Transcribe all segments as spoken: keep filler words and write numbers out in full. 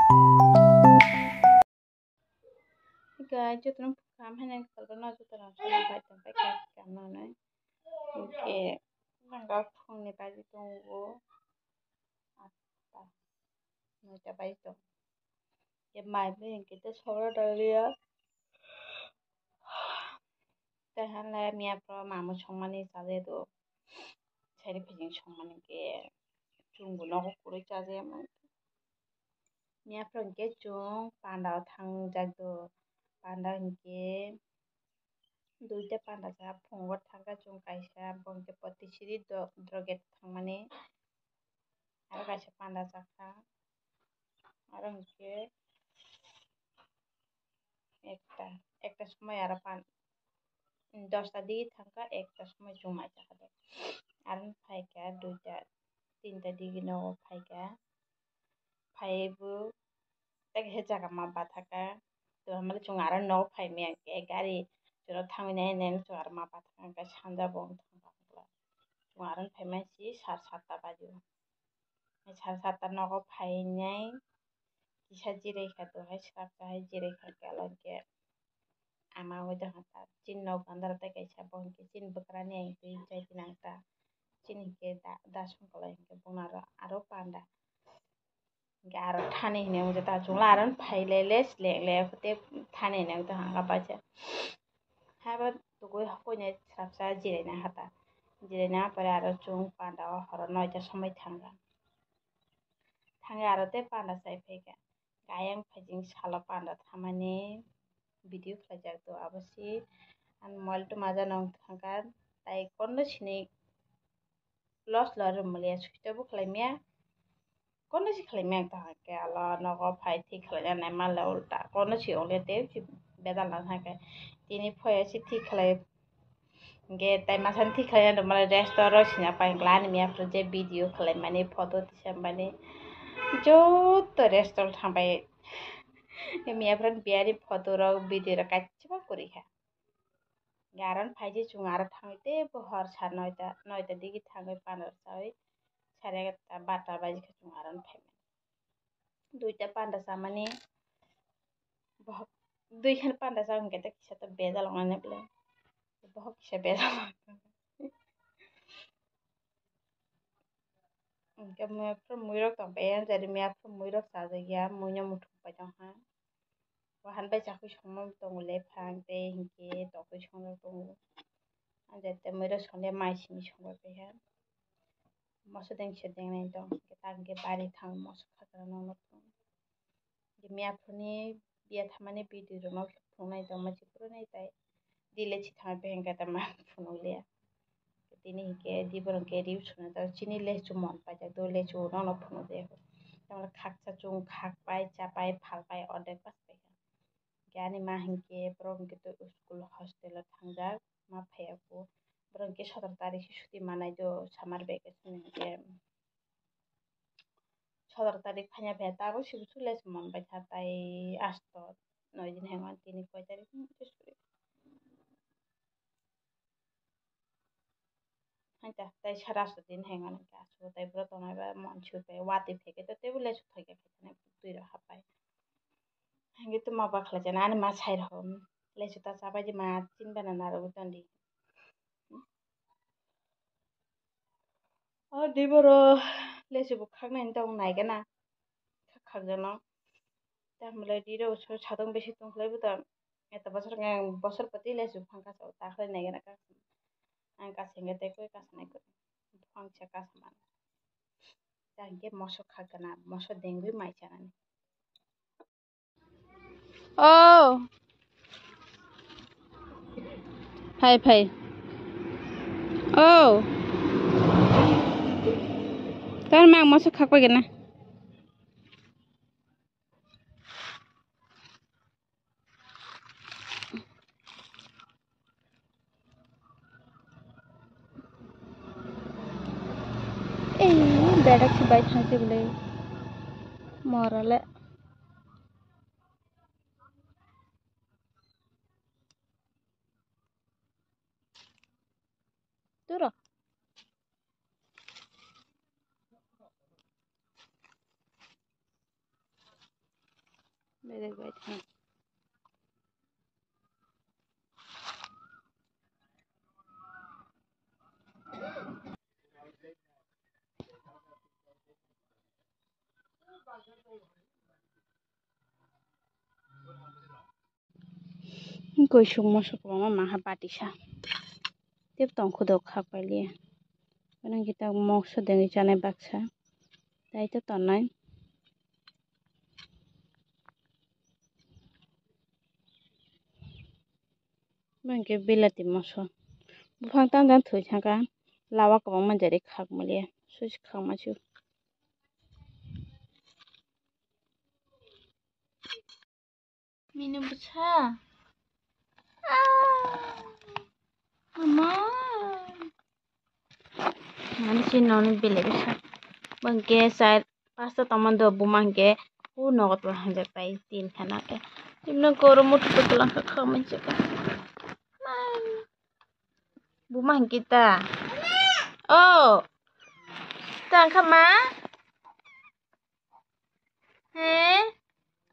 Guys, jotono kaham haino khe tongkha, no jotono aswk bai tongkha, khe kaham nang nai. Hinkhe nangkha phungni baji tongo atta, noita baji tongo. Khe mai bai hinkhe tei sogro daliya. Tei hala miya phuru mamo songmani chajago. Saini phaising songmani khe chwngbo nogo kwrwi chajago. Miya phuru hinkhe chwng panda o thangjak do. Panda hinkhe duita panda cha phungo thangkha chwng kaisa, bo hinkhe potisiri do-, droget thangmani. Aro kaisa panda chakha. Aro hinkhe ekta, ekta somoi aro pan-, dosta digi thangkha, ekta somoi chwng mai chakha de. Aro phaikha duita, tinta digi nogo phaikha. Phaiwi bo tei kaisa jaga ma bathakha. Tei hamle chwng aro nogo phai maya khe gari chwngno thangwi nai nai chwng aro ma bathakha, hwnkhe sanja bo wng thangkha. Chwng aro phai maya si sar satta baji o. Sar satta nogo phainai kisa jirai kha, to hai swkaksa hai jirai kha, khe alo hinkhe ama wngwi tongkha ta chini nok andaro tei kaisa bo hinkhe chini bwkrani ang twi chai tini ang ta chini hinkhe da, da songkolai hinkhe bono aro, aro panda hinkhe aro thani hinwi wngwi ta chwngla aro phai le le sleng le tei thani hinwi wngwi tongkha ang kabaisa. Haibo tugui hakui nai swrapsa jirai nai hata. Jirai nai pore aro chwng panda o horo noita somoi thangkha. Thangwi aro tei panda chai phaikha. Ayang phaising salo panda thamani video khlaijak do abo si. Ang mobile tuma jano wng thangkha. Tai kono sini loss lo rwmaliya switch off bo khlai maya. Kono si khlai maya wng thangkha khe alo nogo phai thik khlaina nai manle ulta kono si ongya tei si bedal nang thangkhe tini phoya si thik khlai. Hinkhe tai masa thik khlai rwmani restaurant o sina pai wngkha ani miya phuru je video khlai mani photo tisa mani joto restaurant thang pai. Miya phuru biyani photo rok video rok kaichima kwrwi kha. Hinkhe aro phai se chwng aro thangwi tei bo hor sa noita, noita digi thangwi panda chawi sare egarta barta baji khe chwng aro phai mani. Duita panda chamani, bohok dui khan panda cha hwnkhe tei kisa to bejal wngnani bwle, bohok kisa bejal. Hwnkhe miya phuru muirok tong pai, jari miya phuru muirok chajak ya, muino muthung pai tong kha. Wahan bai chakhui songma tongo le phang tei hinkhe tokoi songjak tongo. Ang jai tei muirok songya mai simi songbai paiha. Moso dengse dengnai tong, hinkhe ta hinkhe bari thang moso khakra nokno phunuk. Hinkhe miya phuruni biya thamani video rokno phunuknai tongma chikuru nai tai. Di lechi thangwi paiha hinkhe ta ma phunukliya. Tini hinkhe di borok khe rw swnajak chini lechu mon paijak do lechu nokno phunukjak. Tamoni khaksa chwng khakpai chapai phalpai ordek pass paikha. Hinkhe ani ma hinkhe borok hinkhe to school hostel o thangjak ma phaiya kho. Borok hinkhe sotoro tarik se chuti manai do summer vacation hinkhe. Sotoro tarik phaiya phaiya tabuk se buchuk lechu mon paikha tai asto noi din hai mani tini koi tarik. Haita tei sara asto din hai mani khe aswk tei bwrwi tongnai ba mon sui pai watwi phai khe tei teibo lesu thai khe twi rok hapai. Hinkhe tei ma bakhlai jani ani ma sai rok lesu ta chabai di ma chin bana narwgwi tondi. O di boro lesu bo khaknai tong nai gana khakjano tamle di rok satong besi tongkhlai bo ta. Eta bosor hwnkhe ang bosor pati lesu phang kasa o ta khlai nai gana kasa. Ang kasa hwnkhe tei koi kasa nai koi. Phang se kasa mano. Ta hwnkhe moso khak gana, moso dengwi mai chanani. Oh. Phai phai. Oh. Tar mang moso khak pai gana. Ei, berak si bai thang se bwle. Mora le. Turo. Belek bai thang. Koi suk moso kwbangma maha bati sa. Tei tong khudo khak pailiya. Nang kita moso dengwi chanai baksa. Tai to tongnai. Bangke bilati moso. Buphang tang tang thwi thangkha. Lawa kwbangma jari khak maliya. Susi khakma chu. Minu bwsa. Ah. Mama. Mani si noni bele bwsa. Bangke side pasta tongmani do buma hwnkhe o nogo tor hanjak tai tin khana khe. Imno goro mutu to kwlangkha kha manjak. Buma hwnkhe ta. Oh. Ta wngkha ma? He?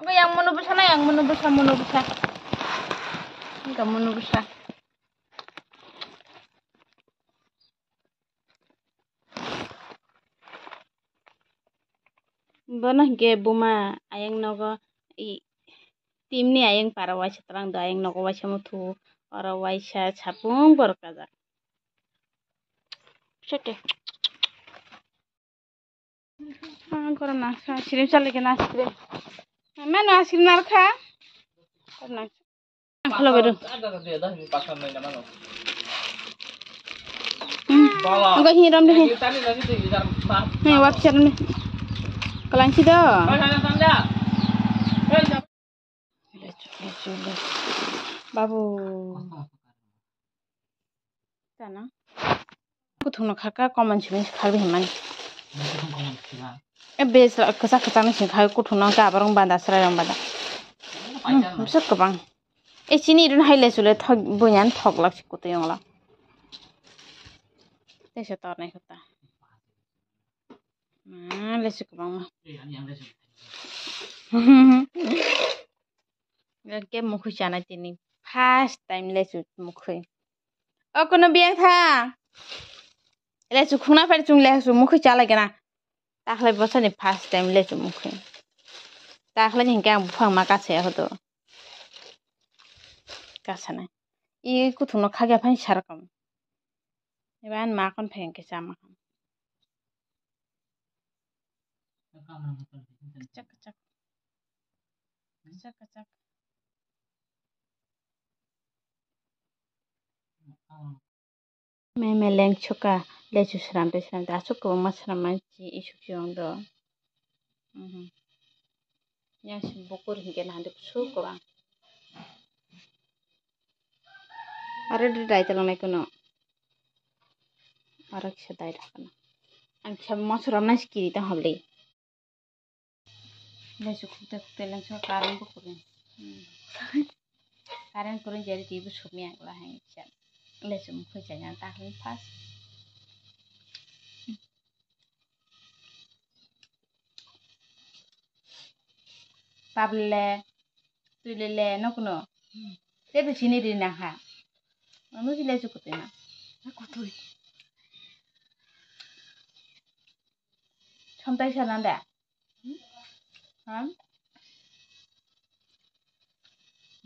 Oke, yang munu bwsa na, yang munu bwsa, munu bwsa. Enggak munu bwsa. Bono hwnkhe buma ayang nogo i timni ayang para waisa twlang do ayang nogo waisa muthu oro waisa sapung borok kajak. Sete. Ah, goro nangsa, ice cream chale khe na ice cream. Mano ice cream narkha. Goro nangsa. Ang khulogwi rw. Hmm. Ang khe rom de he. He, wak charam de. Kalang si do. Babu. Tana. Kuthung no khaka, common simi kharwi hwnmani. E bes kwchak kwchak ni simi khai kuthung no khe abarong bada srai rong bada. Hmm, bisa kwbang. E chini run hai le chule thok buyan thok lak si kutui ongla. Tesa tornai kota. Ma lesu kwbangma. Hwnkhe mukhwi chanai tini first time lesu mukhwi. O kuno biyang tha. Lesu khungna phai chwng lesu mukhwi chalai gana. Takhlai bosani first time lesu mukhwi. Takhlai ni hwnkhe ang buphang ma kasaya hodo. Kasanai. I kuthung no khakya phai sarakam. Eba ani ma kon phai hwnkhe chama kha. Kwchak, kwchak. Kwchak, kwchak. Meme lengsuka, lesu sram tei sram tei aswk kwbangma sram mani chi isuk chiyong do. Mhm. Yang si bukur hingke nahande kusuk kwbang. Aro de dai tolong nai kuno. Aro kisa dai rok kuno. Ang kisa moso rom nai si kiri tong hobli. Lesu khukte khukte lengso current bo kwrwng. Hmm. Current kwrwng jari twi bo sumya wngla hai kisa. Lesu mukhung chaya ta hwn fast. Tablele, twilele, nokno. Tei bo chini ri nang ha. Ano si lesu kwtwi na. Kwtwi. Samtai sana da. Hmm?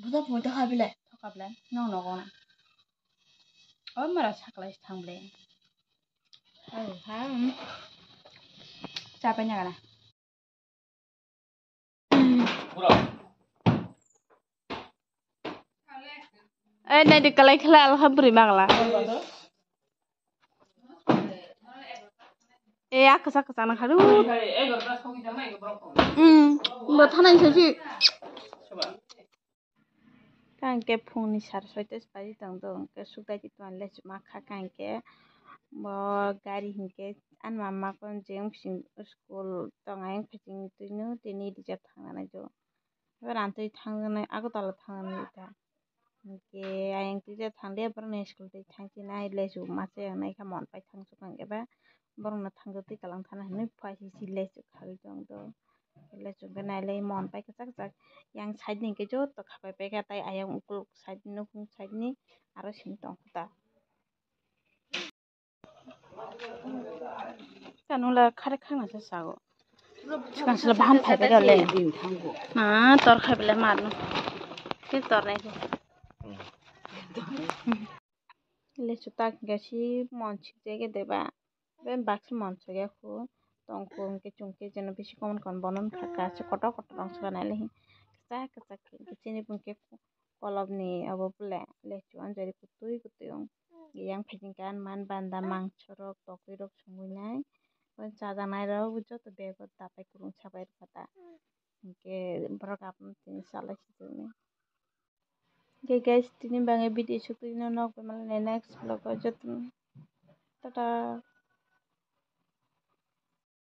Buda buda ha bile. Thoka bile. Nong nogo na. O mara saklai thang bile. Ai ha. Chapai na gana. Ai nai di kalai khala alha buri magla. E a kasa kasa na kharu. Hmm. Bo thanai sesi. Kangke phungni sar soita baji tong do, hingke sukdai tongma le chuma kha kangke bo gari hingke ani mama kon jeng bising school tong ayang phaising twino tini rija thangnani do. Ebo rantwi thangnani Agartala thangnani ta. Hingke ayang twi thangde borokni school twi thangsinai lesu masa yang naikha mon pai thangsuk kangkhe ba borokno thangjakti kalang thana hinwi phaisi si lesu khagwi tong do. Lechu hwnkhe nailai mon pai kwchak kwchak. Yang side ni hwnkhe joto khapai paikha, tai ayang ukuluk side ni, nukhung side ni aro simi tongkha ta. Kanula khare khangna se sago. Swkang sila bahan phai bai rale. Na tor khai bele mar no. Ke tor nai ko. Lechu tak hwnkhe si mon sikjak ya deba. Ben baksa mon sogya khu. Tongkung hwnkhe chwngkhe jeno bisi common common bono wngkha kaisa kotor kotor wngsuka nailai hi. Kwchak kwchak khe chini bo hwnkhe kolobni obo bole lechu anjari kwtwi kwtwi wng. Yang phaikhe hwnkhe ani man banda mangso rok tokwirok songwi nai. Chajaknairok joto bego dapai kwrwngsa bai rwkha ta. Hwnkhe borok abono tini chalai sijoknai. Hwnkhe guys, tini bagwi video sukri no nok bai malai next vlog o jotono. Tata.